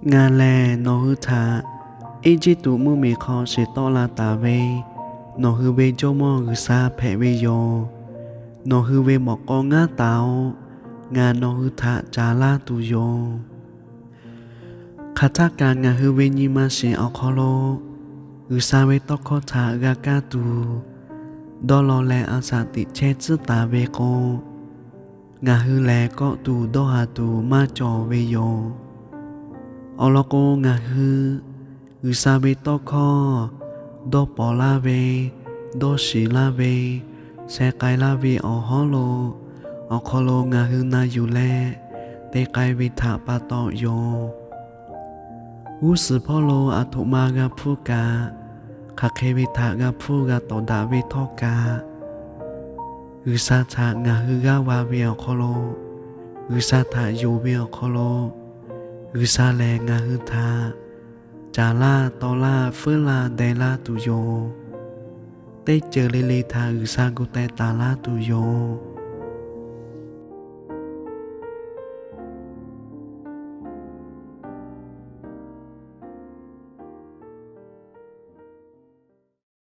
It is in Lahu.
Ngaˬ lehˬ nawˬ hui htaꞈ Eˇjiˇtuꞈ mvuhˇmiˬ hk'aw shiˍ tawˆ la taˍ ve nawˬ hui ve Jawˇmawˇ G'uiˬsha hpehꞈ ve yoˬ. Nawˬ hui ve mawꞈ k'aw ngaˉ taˍ-oˬ. Ngaˬ nawˬ hui htaꞈ caˍ laˇ tuˬ yoˬ. Hk'aˬ htaˇ kaꞈ ngaˬ hui ve nyi ma shiˍ awˬ hk'aw lo G'uiˬsha ve tawˇ hkawˇ htaꞈ g'a kaˇ tuˬ dawˇ law leh a shaꞈ teꞈ chehˇ tcuhˉ taˍ ve k'o, ngaˬ hui lehˬ kawˆ tuˬ dawˇ haˍ tuˬ maˇ cawˬ ve yoˬ. Awˬ lawn k'o, ngaˬ hui G'uiˬsha ve tawˇ hkawˇ dawˇ pawnˍ laˇ ve, dawˇ shiˍ laˇ ve, sheh k'ai laˇ ve awˬ hawˉ lo, awˬ hk'aw lo ngaˬ hui na yuˬ leh te k'ai ve htaꞈ pa taw yoˬ. G'uˇ suhˍ hpawˇ lo aˬ htoꞈ ma g'a hpuˇ kaꞈ, hk'aˬ hk'e ve htaꞈ g'a hpuˇ g'a tawˍ daꞈ ve htawˇ kaꞈ, G'uiˬsha htaꞈ ngaˬ hui g'aˇ va ve awˬ hk'aw lo, G'uiˬsha htaꞈ yonˍ ve awˬ hk'aw lo, G'uiˬsha lehˬ ngaˬ hui htaꞈ caˍ laˇ, taw laˇ, feuˉ laˇ, deh laˇ tuˬ yoˬ. Teˇ ceuˬ le le htaꞈ G'uiˬsha gu teh taˍ laˇ tuˬ yoˬ.